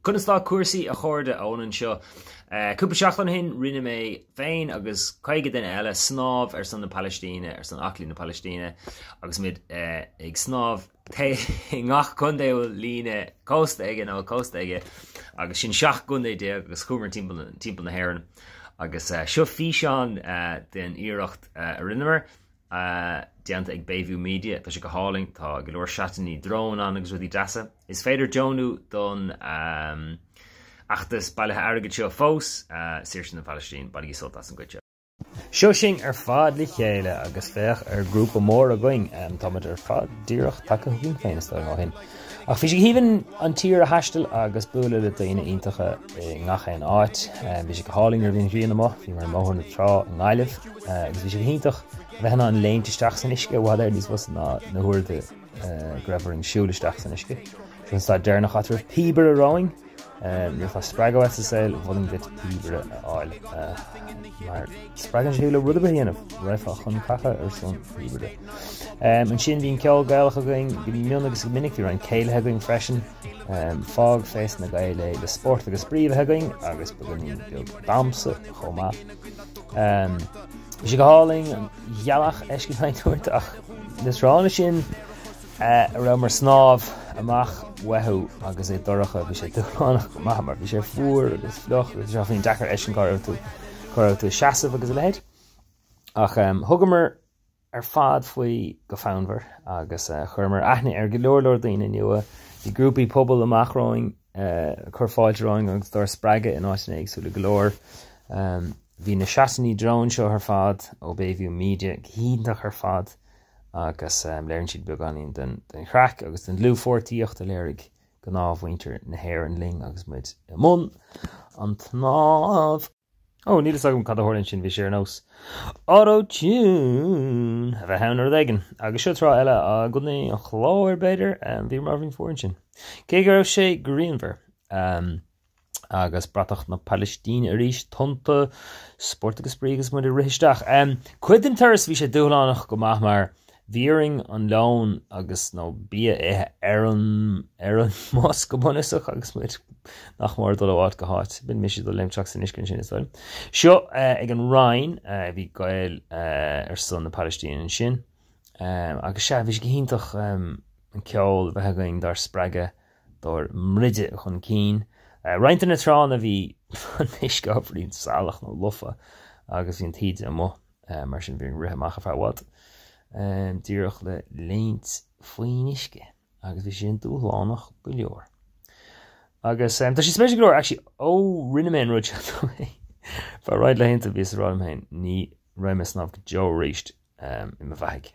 Conas tá cúrsaí a chairde, Eoin anseo. Cúpla seachtain ó shin rinne mé féin agus 50 duine eile snámh ar son na Palaistíne, ar son aclaí na Palaistíne agus muid ag snámh i ngach contae a bhfuil líne cósta aige nó cósta aige agus sin 17 gcontae agus chuamar timpeall na hÉireann agus seo físeán den iarracht a rinneamar. Déanta ag Bayview Media, tá sé go hálainn, tá go leor seatanna drón ann agus rudaí deasa. Is féidir deonú don fheachtas bailithe airgid seo fós, Saoirse don Phalaistín, bainigí sult as an gcuid seo. Seo sinn ar fad le chéile agus féach ar grúpa mór againn. Táimid ar fad díreach tagtha chugainn féin is dóigh ó shin. Ach bhí sé go haoibhinn an tír a thaisteal agus bualadh le daoine iontacha i ngach aon áit. Bhí sé go hálainn nuair a bhí an ghrian amuigh, bhíomar i mBóthar na Trá i nGaillimh agus bhí sé go hiontach a bheith in ann léimt isteach san uisce i bhfad Éireann níos fusa ná na huaireanta go raibh orainn siúl isteach san uisce. Seo an stad deireanach áit a raibh píobaire romhainn. Nuair atá spreagadh uait sa saol, mholfainn duit píobaire a fháil mar spreagann sé thú le rud ar bith a dhéanamh, raghfá chun catha ar son píobaire. Ansin bhí an ceol Gaelach againn go mion agus go minic, bhí roinnt céilithe againn freisin. Fág fés na Gaeil é le spórt agus spraoi a bheith againn agus beagáinín beag damhsa chomh maith. Bhí sé go hálainn an ghealach a fheiscint roinnt uaireanta ach na tráthanna sin, a rabhamar ag snámh amach uathu agus é dorcha, bhí sé dúshlánach go maith mar bhí sé fuar agus fliuch agus bhí sé ábhairín deacair a fheiscint cá raibh tú, cá raibh tú ag seasamh agus a leithéid. Ach thugamar ar fad faoi go fonnmhar agus chuireamar aithne ar go leor leor daoine nua. Bhí grúpaí pobail amach romhainn ag cur fáilte romhainn agus dár spreagadh in áiteanna éagsúla go leor. Bhí na seatanna drón seo ar fad ó Bayview Media go hiontach ar fad. agus léiríonn siad beagáinín den chraic agus den dlúthpháirtíocht a léirigh gnáthmhuintir na hÉireann linn agus muid i mbun an tsnámh. Ó, níl fhios agam cad a tharla ansin, bhí sé ar nós auto-tune a bheith ann nó rud éigin. Agus seo trá eile i gContae an Chláir, b'fhéidir, bhí ábhairín fuar ansin. Cé go raibh sé grianmhar. Agus bratach na Palaistíne arís, tonnta, spórt agus spraoi agus muid ag rith isteach. Cuid den turas bhí sé dúshlánach go maith mar bhí orainn an lón agus nó bia a ithe ar an ar an mbus go bunúsach agus muid nach mór ag dul ó áit go háit. B'in mise ag dul léimt isteach san uisce ansin is dóigh liom. Seo ag an Rinn, bhí Gaeil ar son na Palaistíne ansin. Agus sea, bhí sé go hiontach an ceol a bheith againn dár spreagadh dár mbroide chun cinn. Roinnt de na tránna bhí an t-uisce ábhairín salach nó lofa agus bhí an taoide amuigh, mar sin bhí orainn rith amach ar feadh i bhfad díreach le léimt faoin uisce agus bhí sé sin dúshlánach go leor. Agus tá sé spéisiúil go leor, actually, ó rinne mé an rud seo tá mé feadh roinnt laethanta bhíos ag rá liom féin ní raghaidh mé ag snámh go deo arís i mo bheathaidh.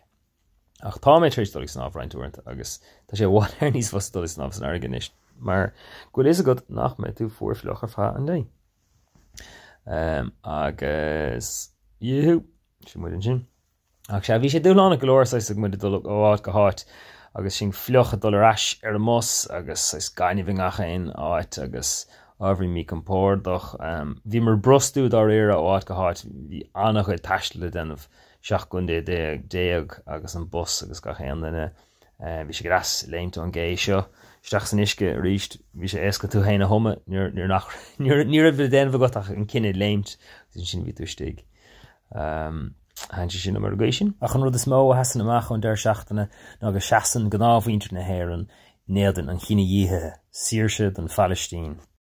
Ach tá mé tar éis dul ag snámh roinnt uaireanta agus tá sé i bhfad Éireann níos fusa dul ag snámh san fharraige anois mar go bhfuil fhios agat nach mbeidh tú fuar fliuch ar feadh an lae. Um, agus yahoo, sin muid ansin. Ach sea, bhí sé dúshlánach go leor saghas ag muid ag dul ó áit go háit agus sinn fliuch ag dul ar ais ar an mbus agus saghas gaineamh i ngach aon áit agus ábhairín míchompordach. Um, bhíomar ag brostú dáiríre ó áit go háit, bhí an-chuid taistil le déanamh 17 gcontae agus an bus agus gach aon duine. Bhí sé go deas léimt ón gcé seo isteach san uisce arís. Bhí sé éasca tú féin a thumadh nuair nach ní raibh le déanamh agat ach an cinneadh léimt agus ansin bhí tú istigh. Thaitin sé sin liom ar an gcaoi sin. Ach an rud is mó a sheasann amach ón deireadh seachtaine ná go seasann gnáthmhuintir na hÉireann in éadan an chinedhíothaithe, saoirse don Phalaistín.